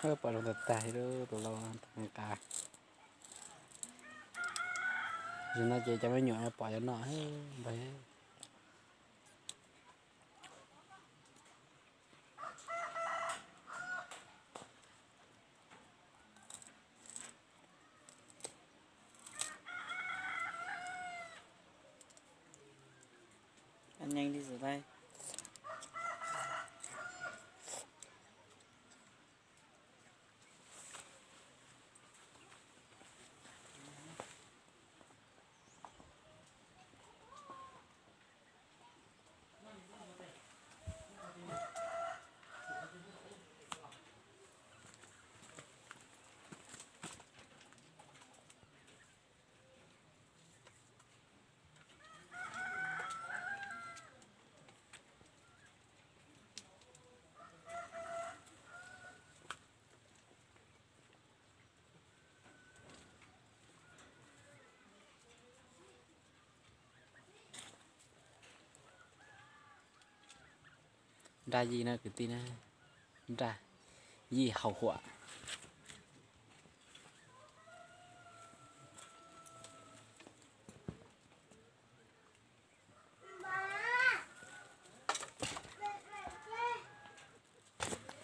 Pom zoo tag tag li tus lau nqa. Zaum no ces cov me nyuam pom cov no npawg. Nyeej li xwb lauj. Nraj yij no kwv tij na, nraj yij haus huam.